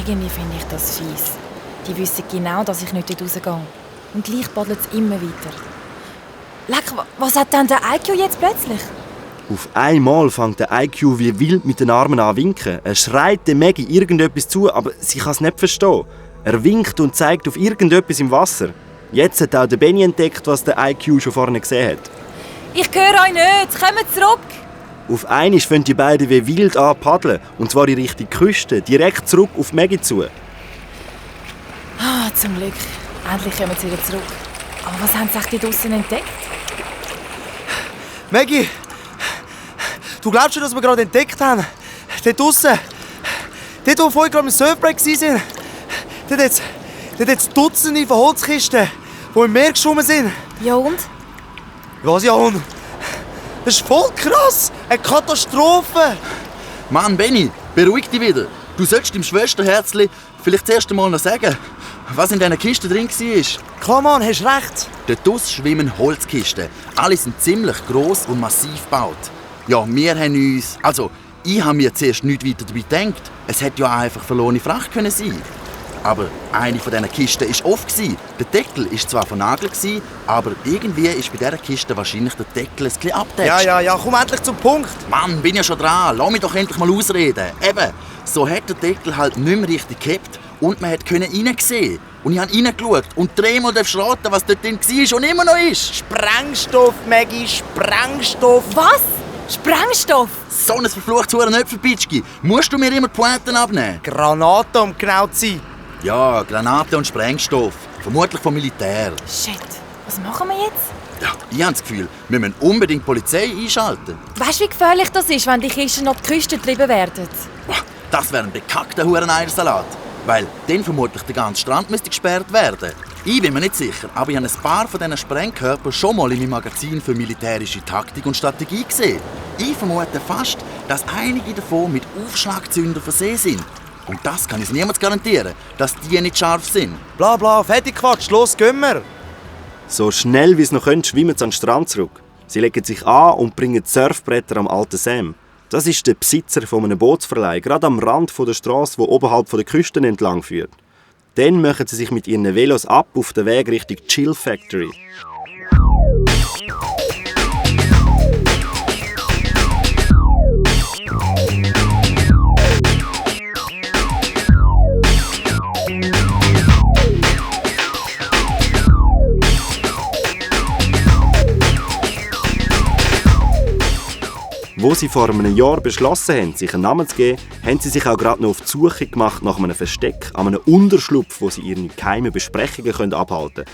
Irgendwie finde ich das fies. Die wissen genau, dass ich nicht dort rausgehe. Und gleich baddelt es immer weiter. Leck, was hat denn der IQ jetzt plötzlich? Auf einmal fängt der IQ wie wild mit den Armen an zu winken. Er schreit der Maggie irgendetwas zu, aber sie kann es nicht verstehen. Er winkt und zeigt auf irgendetwas im Wasser. Jetzt hat auch der Benny entdeckt, was der IQ schon vorne gesehen hat. Ich höre euch nicht, kommt zurück! Auf einmal fangen die beiden wie wild an zu paddeln, und zwar in Richtung Küste, direkt zurück auf Maggie zu. Ah, zum Glück. Endlich kommen sie wieder zurück. Aber was haben sie echt dort draussen entdeckt? Maggie, du glaubst schon, dass wir gerade entdeckt haben? Dort draussen. Dort, wo wir vorhin gerade im Surfbreak waren. Dort hat es Dutzende von Holzkisten, die im Meer geschwommen sind. Ja und? Was ja und? Das ist voll krass! Eine Katastrophe! Mann, Benni, beruhig dich wieder. Du solltest deinem Schwesterherzli vielleicht zuerst einmal noch sagen, was in dieser Kiste drin war. Klar, Mann, hast recht. Dort draussen schwimmen Holzkisten. Alle sind ziemlich gross und massiv gebaut. Ja, wir haben uns... Also, ich habe mir zuerst nicht weiter dabei gedacht. Es hätte ja einfach verlorene Fracht können sein. Aber eine von diesen Kisten war offen. Der Deckel war zwar vernagelt, aber irgendwie ist bei dieser Kiste wahrscheinlich der Deckel ein bisschen abgedeckt. Ja, komm endlich zum Punkt. Mann, bin ja schon dran. Lass mich doch endlich mal ausreden. Eben, so hat der Deckel halt nicht mehr richtig gehabt und man konnte reinsehen. Und ich habe reingeschaut und dreimal raten, was dort drin war und immer noch ist. Sprengstoff, Maggie, Sprengstoff. Was? Sprengstoff? So ein verfluchtes Hurenöpfelpitschki. Musst du mir immer die Pointen abnehmen? Granaten, um genau zu sein. Ja, Granaten und Sprengstoff. Vermutlich vom Militär. Shit, was machen wir jetzt? Ja, ich habe das Gefühl, wir müssen unbedingt die Polizei einschalten. Weißt du, wie gefährlich das ist, wenn die Kisten auf die Küste getrieben werden? Boah, das wäre ein bekackter Hureneiersalat. Weil dann vermutlich der ganze Strand müsste gesperrt werden. Ich bin mir nicht sicher, aber ich habe ein paar von diesen Sprengkörpern schon mal in meinem Magazin für militärische Taktik und Strategie gesehen. Ich vermute fast, dass einige davon mit Aufschlagzündern versehen sind. Und das kann uns niemand garantieren, dass die nicht scharf sind. Bla bla, fertig Quatsch, los, gehen wir. So schnell wie es noch können, schwimmen sie an den Strand zurück. Sie legen sich an und bringen die Surfbretter am alten Sam. Das ist der Besitzer von einem Bootsverleih, gerade am Rand der Straße, die oberhalb der Küste entlang führt. Dann machen sie sich mit ihren Velos ab auf den Weg Richtung Chill Factory. Wo sie vor einem Jahr beschlossen haben, sich einen Namen zu geben, haben sie sich auch gerade noch auf die Suche gemacht nach einem Versteck, an einem Unterschlupf, wo sie ihre geheimen Besprechungen abhalten können